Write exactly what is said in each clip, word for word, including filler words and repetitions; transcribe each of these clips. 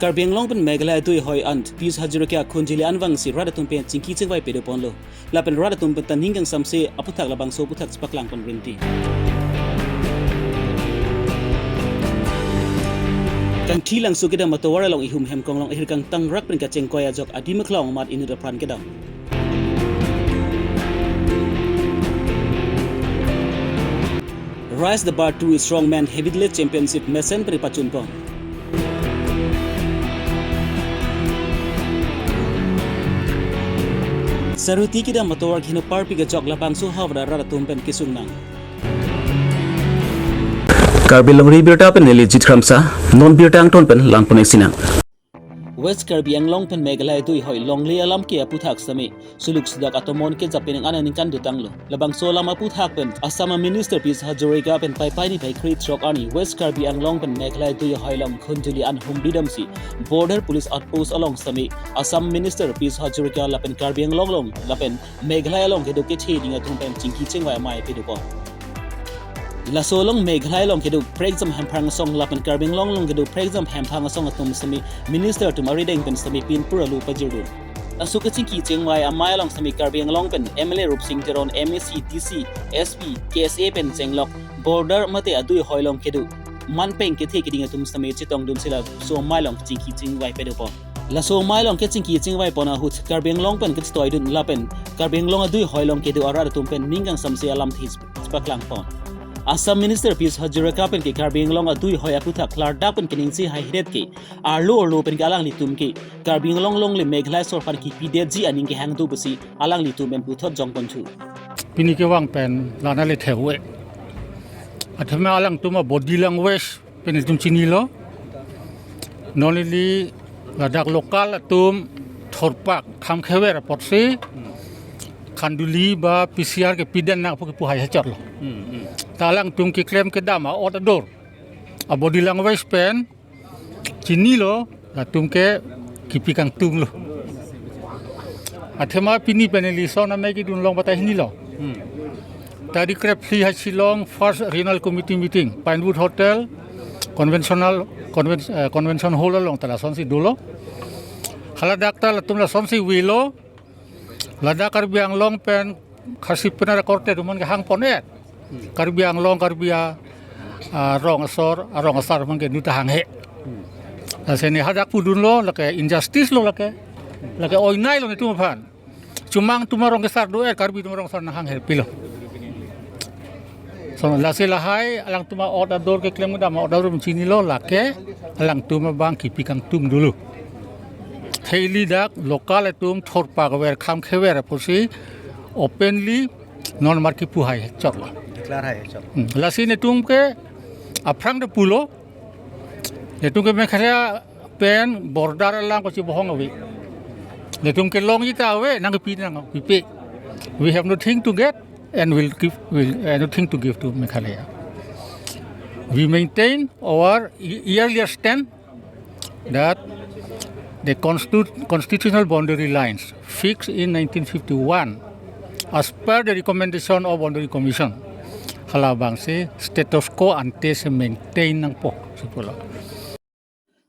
Karbi Anglong pen Meghalaya adui ahoi an Pijush Hazarika khunjuli an vangsi rat atum pen chingki chingvai pado ponlo. Lapen rat atum pen ta ning kangsamse aputhak labangso aputhak chepaklang pon rinti. Kangthilangso kedam atovar along ihum hemkong along ahirkang tangrak pen kachengkoi ajok adim aklong amat inut apran kedam. Raise the Bar two Strongman Heavyweight Championship mesen pen pachun pon. Saruti kedam atovar kheno parpi kachok labangso havar arat atum pen kesung nang. Karbi Longri Birta pen neli Jit Kramsa, non birta angton pen langpon isi nang. West Karbi Anglong pen Meghalaya adui ahoi longle alam ke aputhak sitame suluk sudak atomon ke japenang an aningkan dotanglo. Labangso alam aputhak pen Assam Minister Pijush Hazarika pen Paipai niphai krethrok arni West Karbi Anglong pen Meghalaya adui ahoi along khunjuli an humri damsi Border Police Outpost along sitame Assam Minister Pijush Hazarika lapen Karbi Anglong along lapen Meghalaya along kedo kethe ding atum pen chingki chingvai amei pado pon. Laso along Meghalaya along kedo prekjam hemprang asong lapen Karbi Anglong along kedo prekjam hemprang asong atum sitame Minister atum arideng pen sitame pinpur alu pajirdun. Laso kechingki chingvai amei along sitame Karbi Anglong pen M L A Rupsing Teron, M A C, D C, S P, K S A pen chenglok border mate adui ahoi along kedo manpeng kethe keding atum sitame chetongdunsi laso amei along chingki chingvai pado pon. Laso amei along kechingki chingvai pon ahut Karbi Anglong pen kechetoidun lapen Karbi Anglong adui ahoi along kedo arat atum pen ning kangsamse alamthe chepaklang pon. Assam Minister Pijush Hazarika pen ke Karbi Anglong adui ahoi aputhak klardak pen kening si haihedet ke arlo arlo pen ke alanglitum ke Karbi Anglong along le Meghalaya sorkar kipidetji aning kehang do pusi alanglitum pen puthot jong ponthu. Pini kevang pen la-an le thewe. Athema alangtum a-body language pen itum chinilo. Non neli ladak local atum thorpak kham khever apotsi khanduli ba P C R kepi den nang pu kipu hai hechotlo. Hmm, hmm. Ta alangtum keklem kedam a-ot adur a-body language pen chinilo, latum ke kipi kangtunglo. Athema pini pen election amei kedun long batai hinilo. Hmm. Tarik krepli ha Shillong First Regional Committee meeting, Pinewood Hotel, Conventional, Conven-, eh, Convention Hall along ta lasonsi dolo. Haladak ta latum lasonsi velo. Ladak Karbi Anglong pen Khasi pen ra korte atum an kehang pon-et. Karbi Anglong, Karbi a, a, rong asor, a, rong asar atum ke nu ta hanghe. Lasi ne hadak pudunlo, lake injustice lo lake. Lake oinai lo netum aphan. Chomang atum arong kesar do-et, Karbi atum arong asar nang hanghe pilo. So, lasi lahai, alangtum a-ot adur keklem kedam a-ot adur chinilo, lake alangtum abang kipi kangtung dolo. Heli dak local atum thorpak aver kham khever apotsi openly non mar kipu hai chotlo. Declare hai chot. Hmm. Lasi netum ke aphrang de pulo. Netum ke Meghalaya pen border alang kochi bohong ave. Netum ke longji ta ave, nang kipi nang kipi. We have nothing to get and will give, will, uh, nothing to give to Meghalaya. We maintain our e-, earlier stand that the constitu-, constitutional boundary lines fixed in nineteen fifty-one as per the recommendation of Boundary Commission, halabangsi status quo ante si maintain nangpo, si pulo.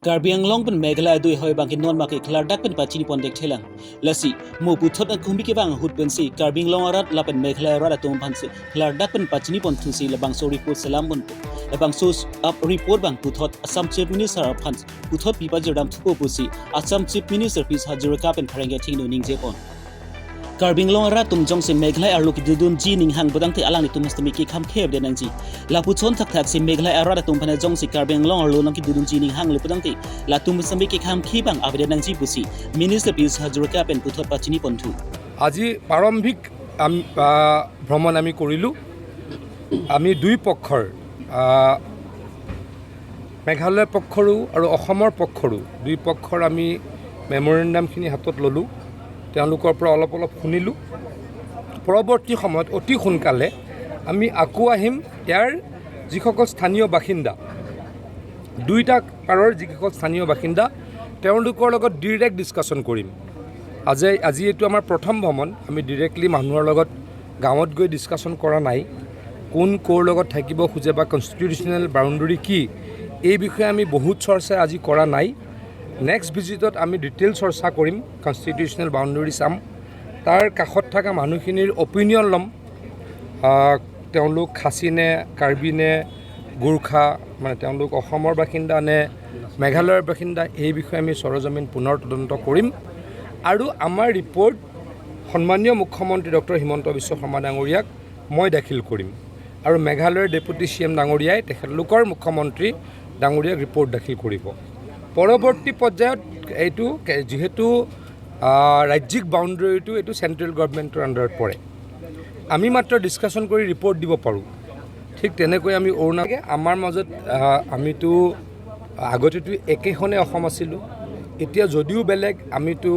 Karbi Anglong pen Meghalaya adui ahoi abang ke non ma ke klardak pen pachini pon dekthelang. Lasi mo puthot nangkumi kevang ahut pensi Karbi Anglong arat lapen Meghalaya arat atum aphansi klardak pen pachini ponthusi labangso report selam ponpo. Labangso ap report abang puthot Assam Chief Minister aphan puthot pi pajirdam thupo pusi Assam Chief Minister Pijush Hazarika pen pherangke athengno ningje pon. Karbi Anglong arat atum jongsi Meghalaya arlo kedodunji aning hang pulotangte alanglitum sitame kekham khe avedet nangji. Lapuson thakthaksi Meghalaya arat atum aphan jongsi Karbi Anglong arlo nangkedodunji aning hanglo pulotangte latum sitame kekham khe abang avedet nangji pusi Minister Pijush Hazarika pen puthot pachini ponthu. আজি প্ৰাৰম্ভিক আম-, আ, ভ্ৰমণ আমি কৰিলোঁ। আমি দুই পক্ষৰ, আ, মেঘালয় পক্ষৰো আৰু অসমৰ পক্ষৰো দুই পক্ষৰ আমি মেমৰেণ্ডামখিনি হাতত ল'লোঁ। তেওঁলোকৰ পৰা অলপ অলপ শুনিলোঁ। পৰৱৰ্তী সময়ত অতি সোনকালে আমি আকৌ আহিম ইয়াৰ যিসকল স্থানীয় বাসিন্দা, দুইটা পাৰৰ যিসকল স্থানীয় বাসিন্দা, তেওঁলোকৰ লগত ডাইৰেক্ট ডিছকাশ্যন কৰিম। আজি, আজি এইটো আমাৰ প্ৰথম ভ্ৰমণ। আমি ডাইৰেক্টলি মানুহৰ লগত গাঁৱত গৈ ডিছকাশ্যন কৰা নাই। কোন ক'ৰ লগত থাকিব খোজে বা কনষ্টিটিউশ্যনেল বাউণ্ডেৰী কি, এই বিষয়ে আমি বহুত চৰ্চা আজি কৰা নাই। নেক্সট ভিজিটত আমি ডিটেইলছ চৰ্চা কৰিম, কনষ্টিটিউচনেল বাউণ্ডেৰী চাম, তাৰ কাষত থকা মানুহখিনিৰ অপিনিয়ন ল'ম। আহ, তেওঁলোক খাচী নে, কাৰ্বি নে, গোৰ্খা, মানে তেওঁলোক অসমৰ বাসিন্দা নে মেঘালয়ৰ বাসিন্দা, এই বিষয়ে আমি চৰজমিন পুনৰ তদন্ত কৰিম। আৰু আমাৰ ৰিপৰ্ট সন্মানীয় মুখ্যমন্ত্ৰী ডক্টৰ হিমন্ত বিশ্ব শৰ্মা ডাঙৰীয়াক মই দাখিল কৰিম আৰু মেঘালয়ৰ ডেপুটি চি এম ডাঙৰীয়াই তেখেতলোকৰ মুখ্যমন্ত্ৰী ডাঙৰীয়াক ৰিপৰ্ট দাখিল কৰিব। পৰৱৰ্তী পৰ্যায়ত এইটো কে-, যিহেতু, আহ, ৰাজ্যিক বাউণ্ডেৰীটো এইটো চেণ্ট্ৰেল গভৰ্ণমেণ্টৰ আণ্ডাৰত পৰে, আমি মাত্ৰ ডিছকাশ্যন কৰি ৰিপৰ্ট দিব পাৰোঁ। ঠিক তেনেকৈ আমি অৰুণাচল, আমাৰ মাজত, আহ, আমিতো আগতেতো একেখনে অসম আছিলোঁ, এতিয়া যদিও বেলেগ, আমিতো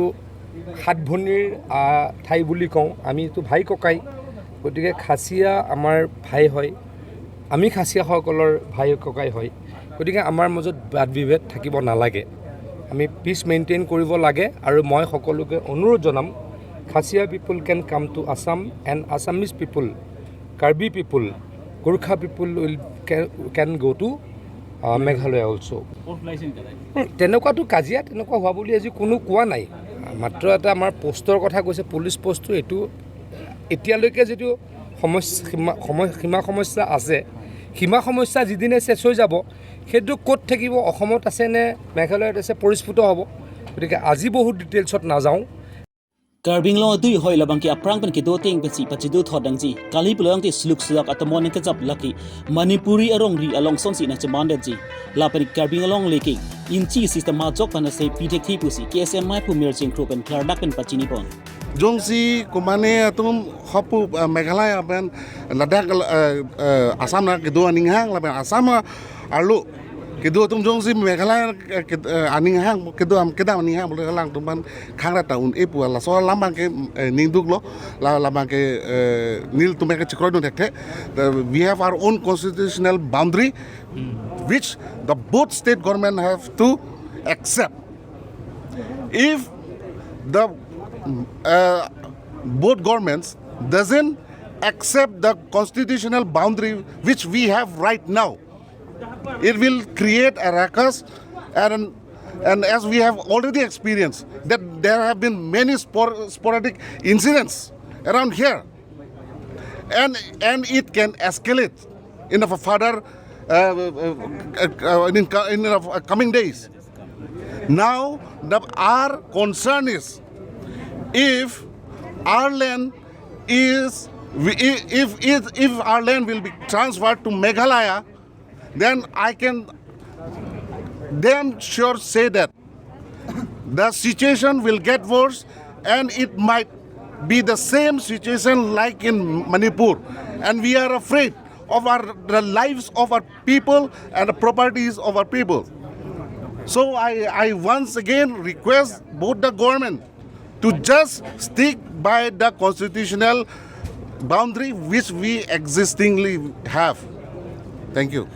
সাত ভনীৰ, আহ, ঠাই বুলি কওঁ, আমিতো ভাই ককাই। গতিকে খাচীয়া আমাৰ ভাই হয়, আমি খাচীয়াসকলৰ ভাই ককাই হয়। গতিকে আমাৰ মাজত বাদ বিভেদ থাকিব নালাগে। আমি পিচ মেইনটেইন কৰিব লাগে আৰু মই সকলোকে অনুৰোধ জনাম, Khasiya people can come to Assam and Assamese people, Karbi people, Gorkha people will can, can go to, uh, Meghalaya also. উম, তেনেকুৱাতো কাজিয়া তেনেকুৱা হোৱা বুলি আজি কোনো কোৱা নাই। মাত্ৰ এটা আমাৰ পোষ্টৰ কথা কৈছে, পুলিচ পোষ্টটো এইটো এতিয়ালৈকে যিটো সমস্যা, সীমা, সময়, সীমা সমস্যা আছে, সীমা সমস্যা যিদিনে শেষ হৈ যাব, সেইটো ক'ত থাকিব, অসমত আছে নে মেঘালয়ত আছে, পৰিস্ফুট হ'ব। গতিকে আজি বহুত ডিটেইলছত নাযাওঁ। Karbi Anglong adui hoi labang ke aphrang pen kedo ateng pensi pachido thot dangji. Kali pulang te suluk sulak atomon nangkejap lake Manipuri arongri along sonsi nangchemandetji. Lapen Karbi Anglong leke inchi system majok pen ase pithekthe pusi K S M I pu Mirjeng Kro pen klardak pen pachinipon. Jongsi kumane atum hopu, eh, Meghalaya pen ladak, eh, eh, Assam na kedo aning hang lapen Assam arlo kedo atum jongsi Meghalaya, eh, ked-, eh, aning hang kedo am kedam aning hang bole alangtum pen khang rata un-e pu laso alam abang ke, eh, ningduklo, la, alam abang ke, eh, nelitum ke chekroidun thekthe. The, we have our own constitutional boundary, which the both state government have to accept. If the, uh, both governments doesn't accept the constitutional boundary which we have right now, it will create a ruckus, and, and as we have already experienced that there have been many spor-, sporadic incidents around here, and, and it can escalate in the further, uh, uh, uh, uh, in, co-, in the coming days. Now, the, our concern is if our land is, we, if, if, if our land will be transferred to Meghalaya, then I can damn sure say that the situation will get worse, and it might be the same situation like in Manipur. And we are afraid of our, the lives of our people and the properties of our people. So I, I once again request both the government to just stick by the constitutional boundary which we existingly have. Thank you.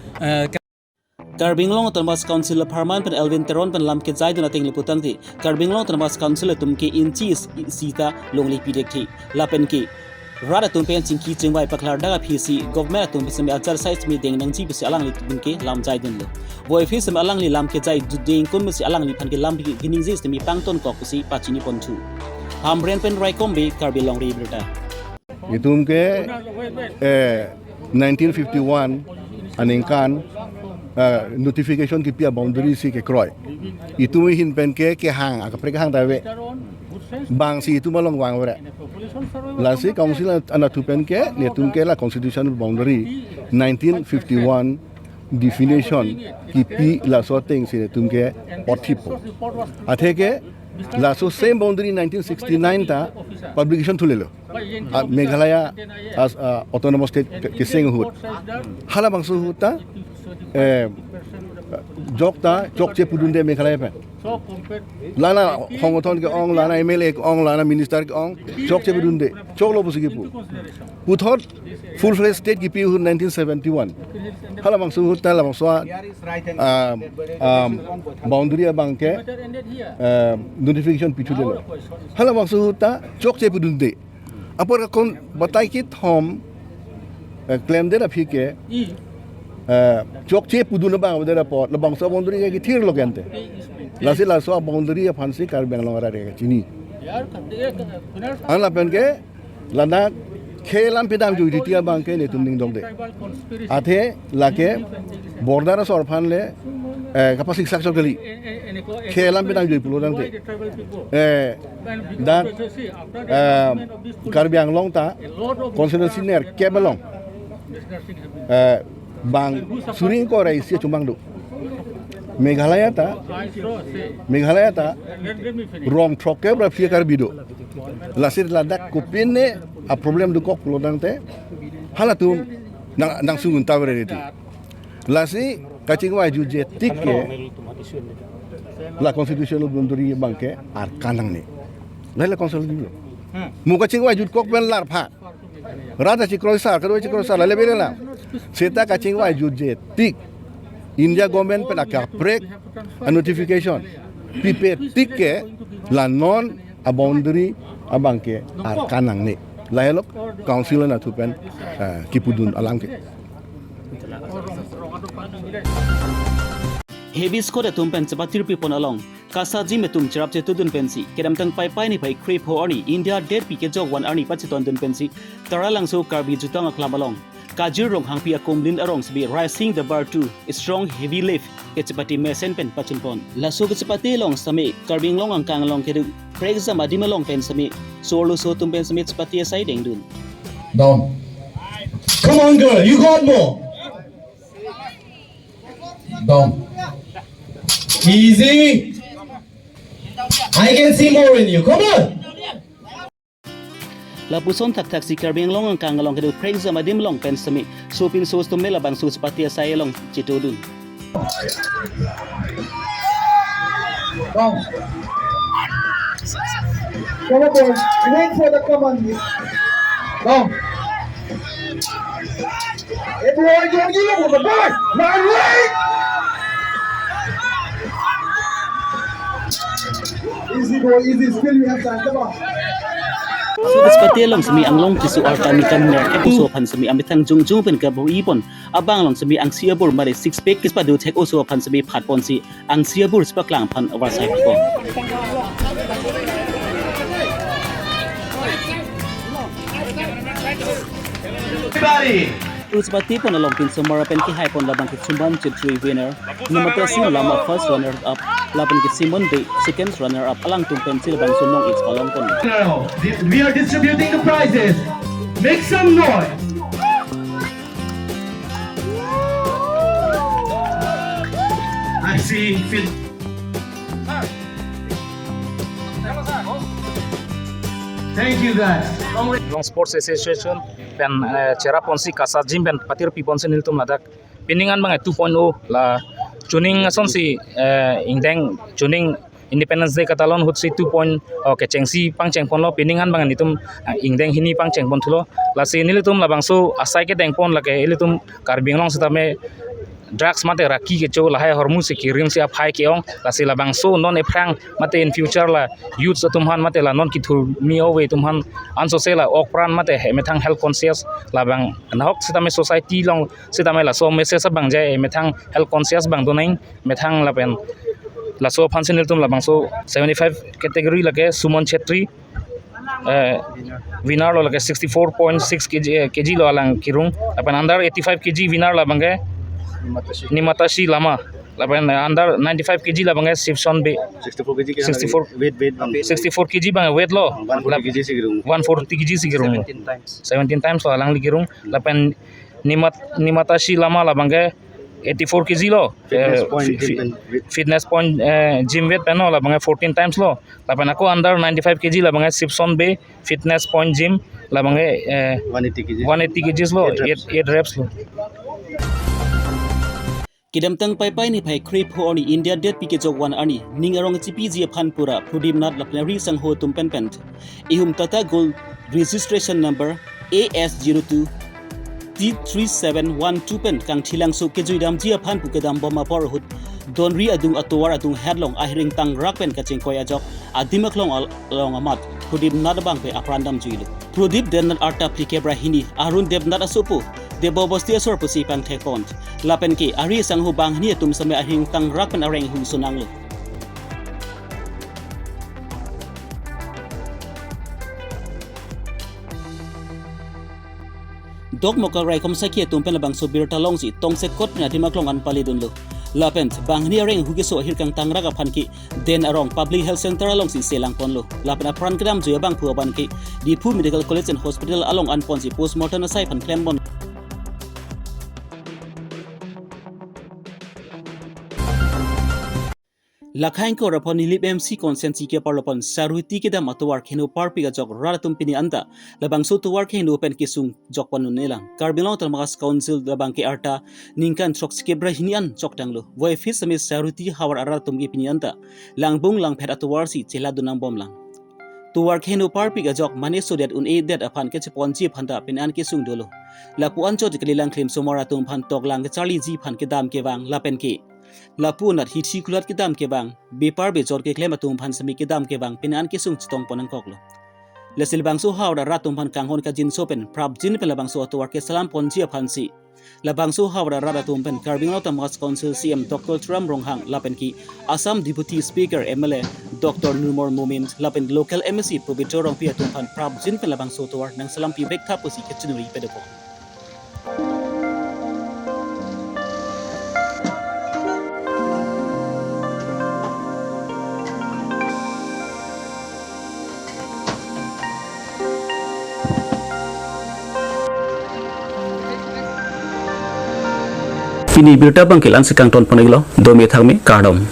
Karbi Anglong Autonomous Council apharman pen Elwin Teron pen lam kejaidun ateng le putangte Karbi Anglong Autonomous Council atum ke inchi isi ta longle pithekthe. Lapen ke rat atum pen chingki chingvai paklardak aphi si government atum pen semi achar sai semi deng nangji pusi alanglitum ke lam jaidunlo. Voiphit semi alangli lam kejai deng kun pusi alangliphan ke lam pi- piningje semi pangtonkok pusi pachinipon thu. Hamren pen Raikom Bey, Karbi Longri Abirta. Itum ke, eh, nineteen fifty-one aningkan, eh, notification kipi a-boundary si kekroi. Itum ahin pen ke kehang, akaprek hang ta ave. Bang si itum along vangvre. Lasi council an-, anatthu pen ke, netum ke la constitutional boundary nineteen fifty-one definition kipi laso ateng si netum ke othip po. Atheke laso same boundary nineteen sixty-nine ta publication thulelo. Ah, Meghalaya as, ah, autonomous state ke-, keseng ahut. Halabangso ahut ta, eh, jok ta, chokche pudunde Meghalaya pen. Lana hongthon ke-ong, lana M L A ke-ong, lana minister ke-ong, chokche pudunde, choklo pusi kipu. Puthot full-fledged state kipi ahut nineteen seventy-one. Halabangso ahut ta labangso, ah, ah, boundary abang ke, ah, notification pithulelo. Halabangso ahut ta chokche pudunde. Apor akon batai kethom, eh, klemdet aphi ke, eh, chokche pudun abang avedet apot, labangso boundary ke kethirlo kente. Lasi laso a-boundary aphansi Karbi Anglong arat kachini. An lapen ke ladak khei alam pidam jui titi abang ke netum ning dongde. Athe lake border asor aphan le, eh, kapasik sak chok kali. Khei alam pidam jui pulo tangte. Eh, dak, eh, Karbi Anglong ta constituency nerkep along, eh, bang suri ingkoi ra isi achumbang do. Meghalaya ta, Meghalaya ta rong throkkep ra phli a-Karbi do. Lasi ladak kopine a-problem dokok pulo tangte halatum nang, nang sungun ta vere reti. Lasi kachingvai jutje tik ke la constitutional boundary abang ke arkan nangne. Lahai la constitutional lo. Mo kachingvai jutkok pen larpha. Rat ta chikroi sar, kado chikroi sar, lale bele la. Seta kachingvai jutje tik India government pen akaprek a-notification pipe tik ke la non a-boundary abang ke arkan nangne. Lahelo council anatthu pen, eh, kipudun alam ke. Heavy squad atum pen chepatirpi pon along KASA gym atum cherap chetudun pensi kedamtang Paipai niphai krepho arni India detpi kejok van arni pachetondun pensi Taralangso Karbi Jutang Aklam along Kajir Ronghangpi akumlin arong sitame Rising the Bar two, Strong Heavy Lift kachepate mesen pen pachun pon. Laso kachepate along sitame Karbi Anglong angkang along kedo prekjam adim along pen sitame so-arloso atum pen sitame chepate asai dengdun. Down. Come on, girl, you got more. Down. Easy. I can see more in you. Come on. Lapuson thakthaksi Karbi Anglong angkang along kedo prekjam adim along pen sitame sopinso atum labangso chepate asai along chetudun. Down. Come on, boy. Wait for the command. Down. Hey, boy, don't give up on the boy. Line right. Easy, boy, easy. Still, we have time. Come on. So, chepate along sitame anglong keso arta methang nerkep oso aphan sitame amethang jongjong pen kabu-i pon abang along sitame angsi abur mare six pack kepado thek oso aphan sitame phat ponsi angsi abur chepaklang aphan avarsai pon. Everybody. Chepate pon along pinsomar pen kehai pon labang ke Suman Chetri winner, Nimatasi Lama first runner up, lapen ke Simon Bey second runner up, alangtum pensi labangso nong-ij palong pon. Now, di-, we are distributing the prizes. Make some noise. I see. Feel. Thank you, guys. Anglong Sports Association pen, eh, cherap ponsi KASA gym pen patirpi ponsi nelitum ladak pining an abang two point o la chuning asonsi, eh, ingdeng chuning Independence Day katalon ahutsi two point o kechengsi pangcheng ponlo, pining an abang nelitum, eh, ingdeng hini pangcheng pon thulo. Lasi nelitum labangso asai kedeng pon lake ilitum Karbi Anglong sitame drugs mate raki kecho lahai ahormu si kerim si aphai ke-ong, lasi labangso non ephrang mate in future la youths atum aphan mate la non kethurmi ove atum aphan ansose la ok pran mate he methang health conscious labang nahok sitame society along sitame laso message abang je methang health conscious abang donang methang lapen laso aphansi nelitum labangso seventy-five category lake Suman Chetri, eh, winner lo lake sixty-four point six K G, eh, K G lo alang kirung. Lapen under eighty-five K G winner labang ke Nimatasi Lama. Lapen, eh, under ninety-five K G labang ke Sipson Bey. Sixty-four K G ke sixty-four, weight, weight bang. Sixty-four K G abang weight lo. One forty K G si kirung. One forty K G si kirung. Seventeen times. Seventeen times lo alangli kirung. Lapen Nimat-, Nimatasi Lama labang ke eighty-four K G lo. Fitness eh, point fi-, gym fi-, pen weight. Fitness point, eh, gym weight pen lo labang ke fourteen times lo. Lapen ako under ninety-five K G labang ke Sipson Bey fitness point gym labang ke, eh, one eighty K G. One eighty K Gs lo, eight reps. Eight, eight reps lo. Kedamtang Paipai niphai krepho arni India detpi kejok van arni ning arong chepiji aphan pura Prodip Nath lapen ari sangho atum pen pen ihum Tata Gold registration number A S zero two T three seven one two pen Kangthilangso kejuidamji aphan pu kedam bom apor ahut donri adung atovar adung hetlong ahiring tangrak pen kachingkoi ajok adim aklong al-, along amat Prodip Nath abang pen apran damjuilo. Prodip Debnath arta phlikep ra hini, Arun Debnath asopo Debo Bosti asor pusi pangthek pon. Lapen ke ari sangho banghini atum sitame ahiring tangrak pen areng hung sonanglo. Dokmoka raikom sakhi atum pen labangso birta alongsi tongsekot pen adim aklong an pali dunlo. Lapen banghini areng hu keso ahirkang tangrak aphan ke Den Arong Public Health Center alongsi selang ponlo. Lapen apran kedam jui abangphu aban ke Diphu Medical College and Hospital along an ponsi postmortem asai aphan klem pon. Lakhain kor apon Nilip M C constituency ke parlo pon Saruti kedam atovar kheno parpik ajok rat atum pini anta labangso tovar kheno pen kesung jok pon un-elang. Karbi Anglong Autonomous Council labang ke arta ningkan throksikep ra hini an choktanglo. Voiphit sami Saruti havar arat atum ke pini anta langbung langphet atovarsi chela dunang bomlang. Tovar kheno parpik ajok mane sodet un-edet aphan kecheponji aphan ta pini an kesung dolo. Lapu anchot kalilang klim somar atum aphan toklang kecharliji aphan kedam kevang lapen ke lapu anat hithi kulat kedam kevang, bepar bejor keklem atum aphan sami kedam kevang pini an kesung chetong pon nangkoklo. Lasi labangso havar arat atum aphan kanghon kajinso pen prapjin pen labangso atovar keselam ponji aphansi labangso havar arat atum pen Karbi Anglong Autonomous Council C M Doctor Tuliram Ronghang lapen ke Assam Deputy Speaker M L A Doctor Numal Momin lapen local M A C Pobitro Rongpi atum aphan prapjin pen labangso atovar nangselam pivek tha pusi kachiningri pado pon. Pini birta abang ke la-ansi kangton pon-iklo, dome thakme, kardom.